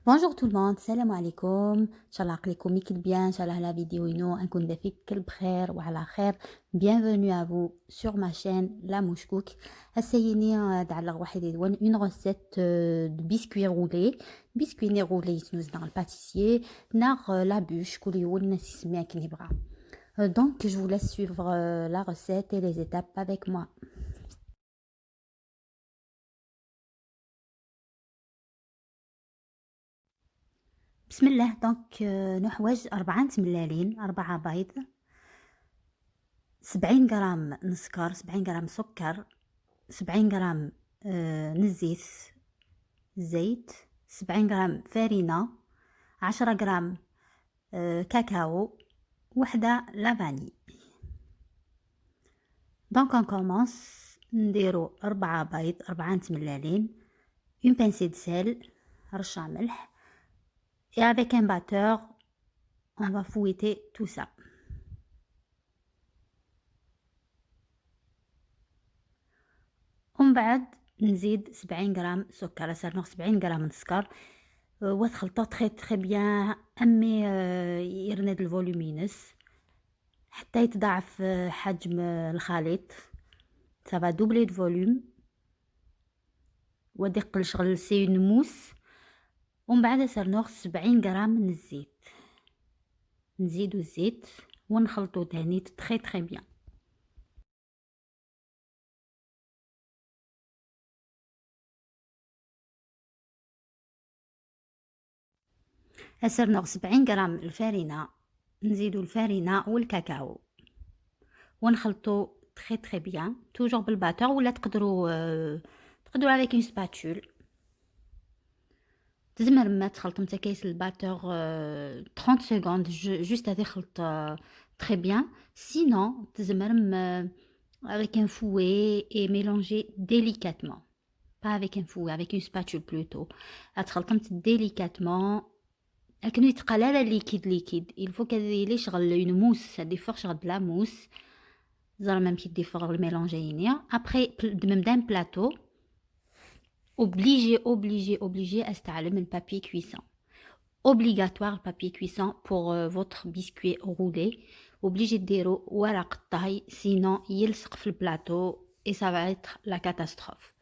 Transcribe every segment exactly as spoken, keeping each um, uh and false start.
Bonjour tout le monde, السلام عليكم. ان شاء الله عقلكم يكل bien، ان شاء الله la vidéo ينو انكم دافيك كل بخير وعلى خير. Bienvenue à vous sur ma chaîne La Mouche Cook. هسيني آه، دعلق واحد يدوان une recette آه، de biscuit roulé. Biscuit ni roulé يتنوز dans le pâtissier. ناغ آه، la bûche كل يوم ناس يسميها كني بغا. Euh, donc je vous laisse suivre euh, la recette et les étapes avec moi. بسم الله. Donc آه، نحواج ربعة تملالين، ربعة بيض، سبعين غرام نسكر، سبعين غرام سكر، سبعين غرام آه، نزيت، زيت، سبعين غرام فرينة، عشرة غرام آه، كاكاو، وحدة la vanille. Donc on commence، نديرو ربعة بيض، ربعة تملالين، une pincée de sel، رشة ملح، et avec un batteur on va fouetter tout ça. ومن بعد نزيد سبعين غرام سكر، صار ناخذ سبعين غرام من السكر. آه، وتخلطو très très bien، امي آه، يرند الفولومينس حتى يتضاعف آه، حجم آه، الخليط. Ça va doubler de volume. ودي قل شغل c'est une mousse. ومن بعد صار ناخذ سبعين غرام من الزيت، نزيدو الزيت ونخلطو تاني très très bien. أسرنغ سبعين غرام الفرينة، نزيدو الفرينة والكاكاو ونخلطو très très bien، toujours بال batteur، ولا تقدرو آه، تقدرو avec une spatule. تزمر ما تخلطم تكيس ال batteur آه، trente secondes، ju- juste هذه خلط آه، très bien. Sinon تزمر ما avec un fouet et mélanger délicatement. Pas avec un fouet, avec une spatule plutôt. تخلطم délicatement. لكن يتقال هذا liquide liquide، il faut كذا يلي شغل une mousse، هذه فوق شغل de la mousse. زعما ما كيدي فوق الميلونج هينيا. Après دمم دان plateau، obligé obligé obligé استعلم ال papier cuisson. Obligatoire papier cuisson pour euh, votre biscuit roulé. Obligé ديرو ورق الطهي، sinon يلصق في ال plateau et ça va être la catastrophe.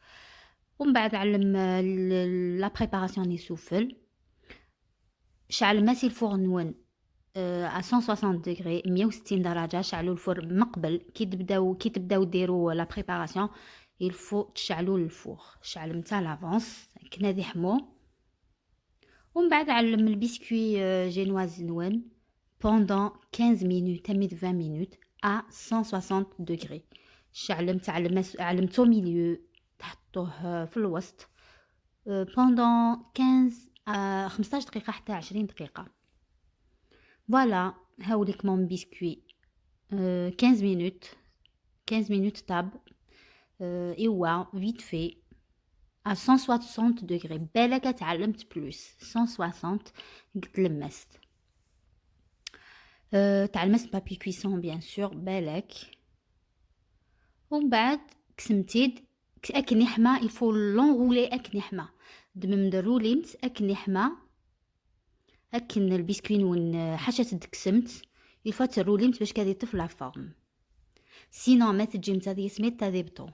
ومن بعد علم آه، ال- la préparation ني سوفل. شعل ماسي الفور نون آه، à cent soixante degrés، مية وستين درجة. شعلوا الفور من قبل كي تبداو كي تبداو ديروا la préparation، il faut تشعلوا الفور. شعل متاع l'avance كنا دي حمو. ومن بعد علم ال biscuit آه، génoise نون pendant quinze minutes تمد vingt minutes à cent soixante degrés. شعلمت علم علمتو milieu، تحطوه آه، في الوسط آه، pendant quinze آه، خمسطاش دقيقة حتى عشرين دقيقة. Voilà، هاوليك mon biscuit آه، quinze minutes، quinze minutes طاب. آه، ايوا vite fait à cent soixante degrés. بالك تعلمت plus. Cent soixante قد لمست. آه، تعلمت papier cuisson bien sûr، بالك. ومن بعد كسمتيد ك- اكن يحمى، il faut l'enrouler اكن يحمى. دمم درووليمت اكن يحمى، اكن ال biscuit نون حاشا تدكسمت، il faut ترووليمت باش كادي طف la forme. Sinon ما تجي متى دي سميت تذيبطو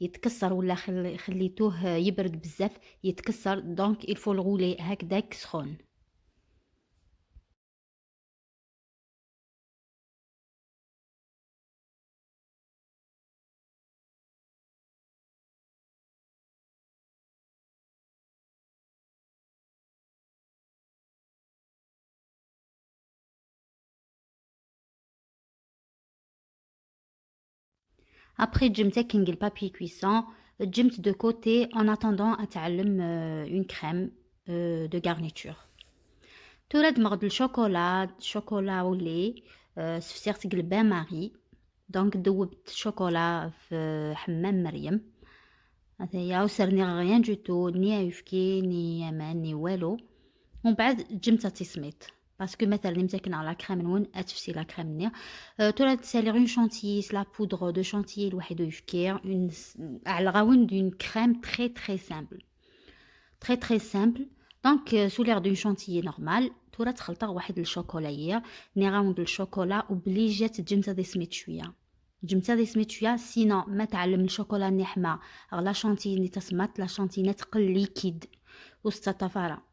يتكسر، ولا خل- خليتوه يبرد بزاف يتكسر. Donc il faut le rouler هكذاك سخون. Après جمت هكا ال papier cuisson، جمت de côté en attendant اتعلم آه، une crème آه، de garniture. تورا دمغد الشوكولا، شوكولا ولي آه، سفسيغت قلبان ماري. Donc دوبت الشوكولا في حمام مريم. هذايا وسرني rien du tout، ni ayefki ni aman ni والو. ومن بعد جمت تسميط. Parce que مثلا متاكن على la crème نون اتفسي la crème نيا. آه، تورا تسالي une chantilly، la poudre de chantilly الواحد يفكير، une على غاون d'une crème très très simple. Très très simple. Donc, euh, sous l'air d'une chantilly normale, tura ad xelṭeɣ واحد الشوكولا. ني راوند الشوكولا obligé تجمت هذه سميت شوية. جمت هذه سميت شوية، sinon ما تعلم الشوكولا ني حما، غ la chantilly ني تسمات، la chantilly ني تقل liquide وسط طفارة.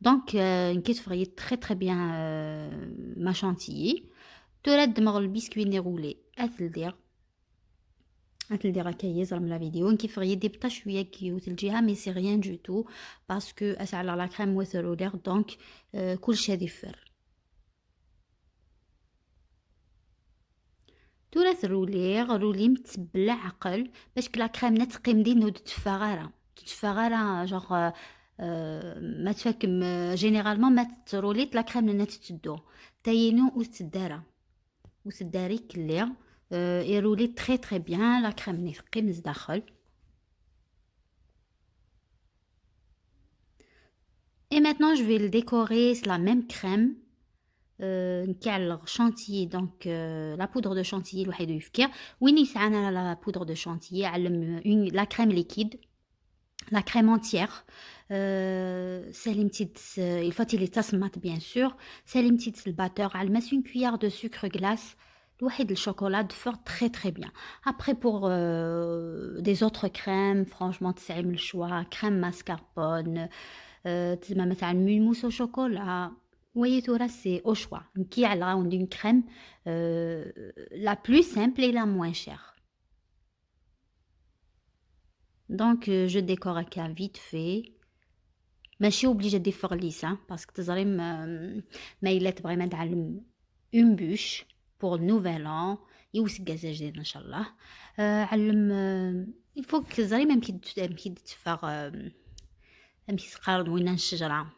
Donc, euh, نكي تفغيي très très bien, euh, ma chantilly. tura دمغ البسكوي ني غولي، أثل دير. هاد اللي راك يزرم la vidéo، نكي فغي دي بطا شوية كيوت الجهة، mais c'est rien du tout، parce que أسعى على la crème وثروليغ، donc، آه، كلش هذه فر. ثورة ثروليغ، رولي متبلع عقل، باش كلا كريم نتقيم دي نود تفاغارة، تفاغارة، genre، آه، آه، ما تفكم، آه، généralement ما تروليت la crème نتتدو، تاينو وتدارة. وتداري كلي، آه، يرولي très très bien la crème ني تقيم زداخل. Et maintenant, je vais le décorer, c'est la même crème. آه، نكعلغ chantilly، donc، آه، la poudre de chantilly الواحد يفكي. وين يسعى أنا la poudre de chantilly، علم une, la crème liquide. La crème entière. آه، سالي متيد، آه، الفاتي لي تسمات bien sûr. سالي متيد الباتور، على ماس une cuillère de sucre glace. الواحد الشوكولا دفر très très bien. Après pour, euh, des autres crèmes, franchement تسعي من الشوا، crème mascarpone، آه، تزعما مثلا mousse au chocolat. وي ثورة c'est au choix. نكي على راوند une crème, euh, la plus simple et la moins chère. Donc, euh, je décore هكا vite fait. ماشي obligé ديفغ ليس، hein, parce que تزريم، آم، ما إلا تبغي ما تعلم une bûche pour le nouvel an، يوسق جديد إن شاء الله. آه، علم، آه، il faut que تزريم أمكي د-، أمكي تفغ، آم، أمكي تقارن وين الشجرة.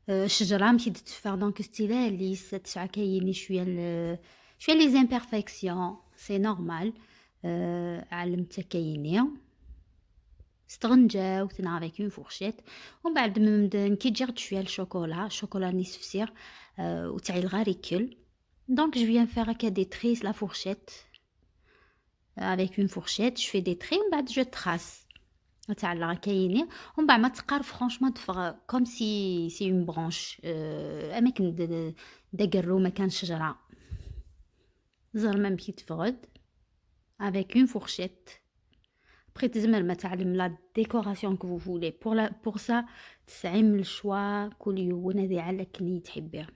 آه، الشجرة مشي تتفاغ، donc ستيلاليس تسعى كايني شوية ال-، شوية les imperfections، c'est normal. آه، علمت كايني استغنجاو ثنا avec une fourchette، ومن بعد من د-، نكي جيغد شوية الشوكولا، الشوكولا ني سفسير، آه، وتعي الغاريكل. Donc je viens faire هكا des traits la fourchette. Avec une fourchette, je fais des traits, ومن بعد je trace. تاع لا كايني، ومن بعد ما تقار franchement تفغ comme si c'est une branche, آه، اماكن د-، د-، دقرو مكان شجرة. زرمة مكي تفغد avec une fourchette. Après تزمر ما تعلم la décoration que vous voulez. Pour la, pour ça, تسعي من الشوا كل يوم هذه على كني تحبيها.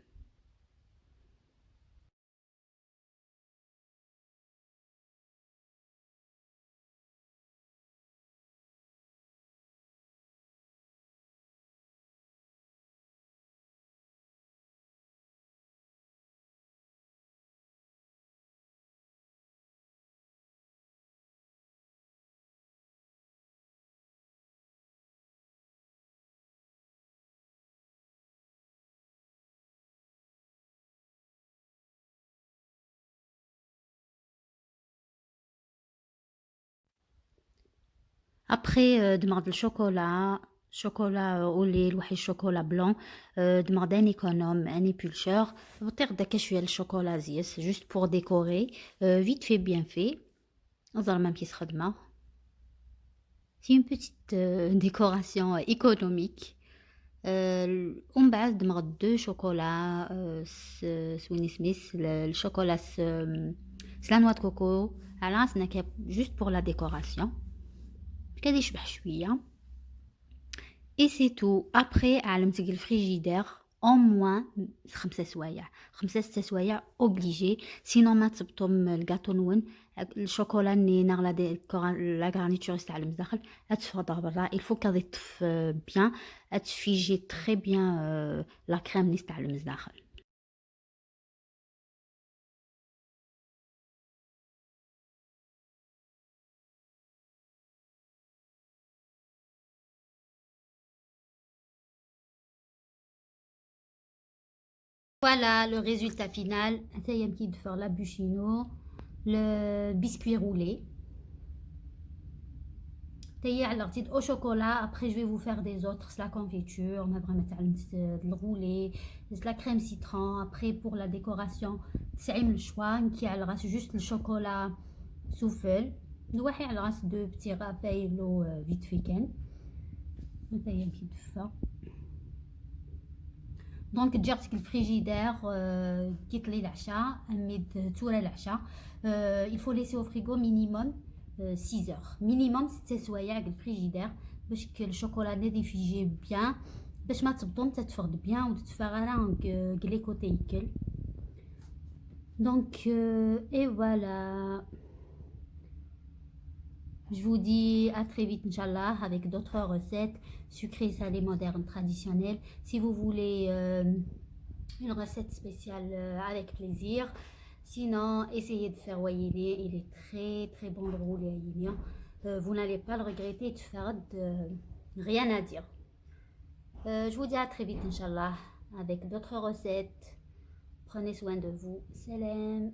Après, euh, دمغ الشوكولا، شوكولا au lait، الوحي الشوكولا blanc، euh, دمغ داني كونوم، اني بولشور، بطيق داك شوية الشوكولا زيس، juste pour décorer, euh, vite fait, bien fait. زرمة كيس خدمة. C'est une petite, euh, décoration économique. آه، ومن بعد دمغ دو شوكولا، آه، س-، سويني سميس، ال-، الشوكولا س-، س la noix de coco. على راسنا كي juste pour la décoration. كذا يشبح شوية. Et c'est tout. Après، علمتك الفريجيدير. Au moins خمسة سوايع، خمسة ستة سوايع obligé، sinon ما تبطم الكاطو نون. الشوكولا ني ناغ لا ديكورا-، la garniture تاع المزداخل اتفضل برا، il faut كذا يطف bien، اتفيجي très bien, آه، la crème ني تاع المزداخل. Voilà le résultat final. هذايا مكي دفر la bûche نو، le biscuit roulé. تايا على غتيد au chocolat. Après je vais vous faire des autres, la confiture، ما بغا ما تعلمت، الغولي، la crème citron. Après pour la décoration تسعي من الشوا، نكي على غاس juste الشوكولا سوفل، نواحي على غاس دو بتي غابايلو، آه، vite fait كان. Donc, ǧǧiɣ-tt deg le frigidaire, euh, كي طلي العشاء، أميد tura العشاء. Euh, il faut laisser au frigo minimum, euh, six heures. Minimum ست سوايع deg le frigidaire باش الشوكولا نادي فيجي bien، باش ما تبطم، تتفرد bien وتتفرد على les côtés يكل. Donc, euh, et voilà. Je vous dis à très vite, Inch'Allah, avec d'autres recettes sucrées, salées, modernes, traditionnelles. Si vous voulez, euh, une recette spéciale, euh, avec plaisir. Sinon, essayez de faire wayini. Il est très, très bon, le roulé wayini. Euh, vous n'allez pas le regretter. De faire, euh, rien à dire. Euh, je vous dis à très vite, Inch'Allah, avec d'autres recettes. Prenez soin de vous. Salam.